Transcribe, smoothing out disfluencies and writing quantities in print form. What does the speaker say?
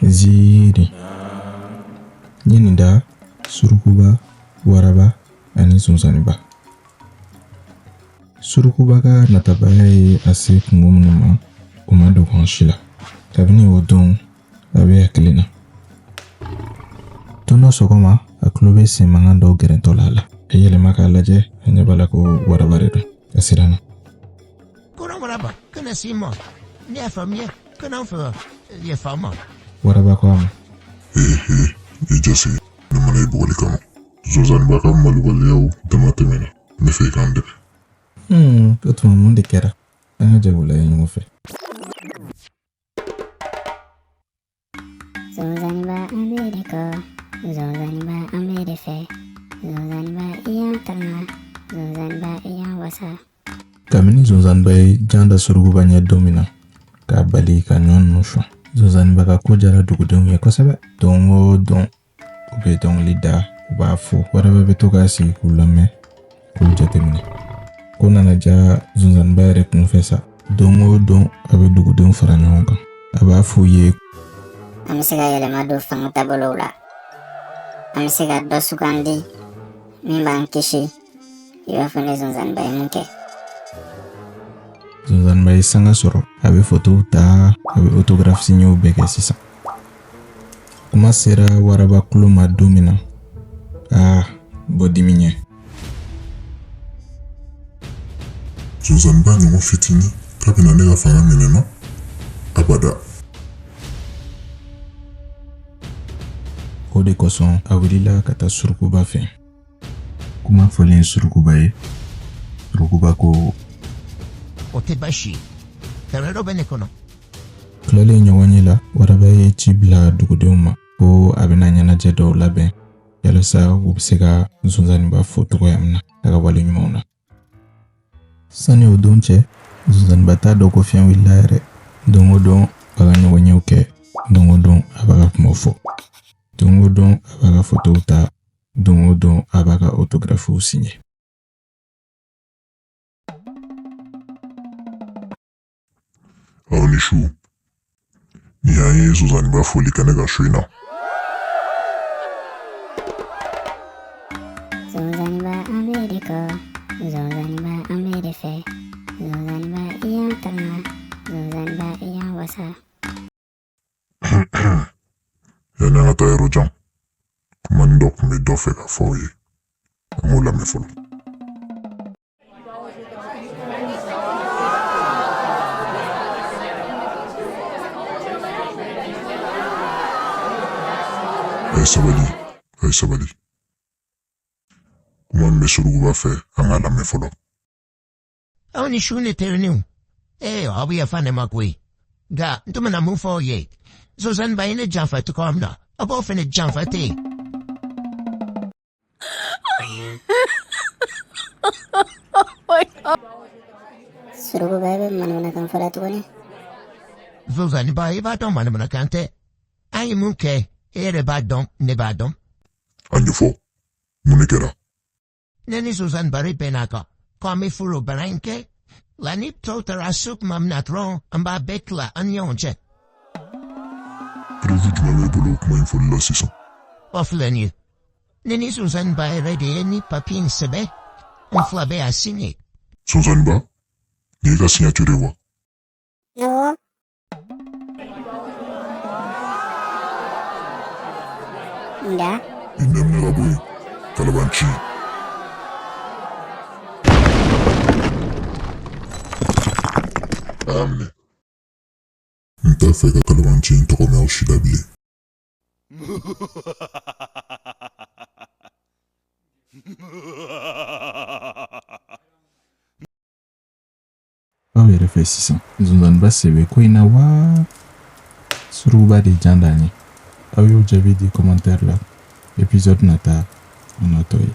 Ziiri n ye nin da surukuba, waraba ani sonsanniba. Surukuba ka natabaya ye a se kungo minnu ma, o ma dogo an si la. Kabini o don, a bɛ hakili na. Don dɔ sɔgɔma, a tulo bɛ sen mankan dɔw gɛrɛntɔ la a la. A yɛlɛma k'a lajɛ, a ɲɛ b'a la ko waraba de don. A siranna. Kɔrɔ waraba, kana se n ma. Ne y'a faamuya, kana n faga. Yafa n ma. Waraba ko a ma. Ehe, i jasigi, ne ma na i bugɔli kama. Zonzanniba ka malobaliyaw dama tɛmɛna. Ne fɛ i k'an dɛmɛ. O tuma mun de kɛra? An ka jɛ k'o lajɛ ɲɔgɔn fɛ. Zonzanniba, an b'e de kɔ. Zonzanniba, an b'e de fɛ. Zonzanniba, i y'an tanga. Zonzanniba, i y'an wasa. Kabini zonzanniba ye jan da surukuba ɲɛ don min na k'a bali ka ɲɔ ninnu suɲɛ, zonzanniba ka ko diyara dugudenw ye kosɛbɛ. Don o don, u bɛ dɔnkili da, u b'a fo. Waraba bɛ to k'a sigi k'u lamɛn, k'u jateminɛ. Ko nana diya zonzanniba yɛrɛ kun fɛ sa. Don o don, a bɛ dugudenw fara ɲɔgɔn kan, a b'a f'u ye: An bɛ se ka yɛlɛma don fanga taabolow la. An bɛ se ka dɔ sugandi min b'an kisi, i b'a fɔ ne zonzanniba ye mun kɛ. Zonzanniba ye sanga sɔrɔ, a bɛ fotow ta, a bɛ autographe signéw bɛɛ kɛ sisan. Kuma sera waraba tulo ma don min na, aa, bɔ dimi ɲɛ. Zonzanniba ɲɔgɔn fitinin k'a bɛna ne ka fanga minɛ na abada. O de kosɔn a wulila ka taa surukuba fɛ. Kuma fɔlen surukuba ye, surukuba ko: O tɛ baasi ye. Fɛɛrɛ dɔ bɛ ne kɔnɔ. Tilalen ɲɔgɔn ye la, waraba ye ci bila dugudenw ma ko a bɛna ɲɛnajɛ dɔw labɛn yalasa u bɛ se ka zonzanniba fo cogoya min na a ka wale ɲumanw na. Sani o don cɛ, zonzanniba t'a dɔn ko fiɲɛ wulila yɛrɛ. Don o don, a b'a ka ɲɔgɔnyew kɛ. Don o don, a b'a ka kumaw fɔ. Don o don, a b'a ka fotow ta. Don o don, a b'a ka autographew signé. Aw ni su. Nin y'an ye zonzanniba foli kɛnɛ kan su in na. Zonzanniba, an b'e de kɔ. Zonzanniba, an b'e de fɛ. Zonzanniba, i y'an tanga. Zonzanniba, i y'an wasa. Yanni an ka taa yɔrɔ jan, kuma ni dɔ tun bɛ dɔ fɛ ka fɔ aw ye. An k'o lamɛn fɔlɔ. A ye sabali, a ye sabali. Kuma min bɛ surukuba fɛ, an k'a lamɛn fɔlɔ. Aw ni su, ne teriniw. Ee, aw bɛ yafa ne ma koyi. Nka n tun bɛna mun fɔ aw ye? Zonzanniba ye ne janfa cogoya min na, aw b'aw fana janfa ten. Surukuba, i bɛ manamanakan fɔ la tuguni. Zonzanniba, i b'a dɔn manamanakan tɛ. An ye mun kɛ, e yɛrɛ b'a dɔn, ne b'a dɔn. A ɲɛfɔ, mun de kɛra? Ne ni Zonzanniba de bɛnna kan ko an bɛ foro baara in kɛ. La ni tɔw taara so tuma min na dɔrɔn, an b'a bɛɛ tila an ni ɲɔgɔn cɛ. Preuve jumɛn b'e bolo o kuma in fɔli la sisan? O filɛ nin ye. Ne ni Zonzanniba yɛrɛ de ye ni papiye in sɛbɛn. An fila bɛɛ y'a signé. Zonzanniba, nin y'e ka signature ye wa? Awɔ. Nka I nɛminɛ ka bɔ yen, kalabanci. A y'a minɛ. N t'a fɛ ka kalabanci in tɔgɔ mɛn aw si la bilen. Aw yɛrɛ fɛ sisan, zonzanniba se bɛ ko in na wa surukuba de jan da ɲɛ? Aw y'o jaabi di commentaire la. Épisode nata, an n'a tɔ ye.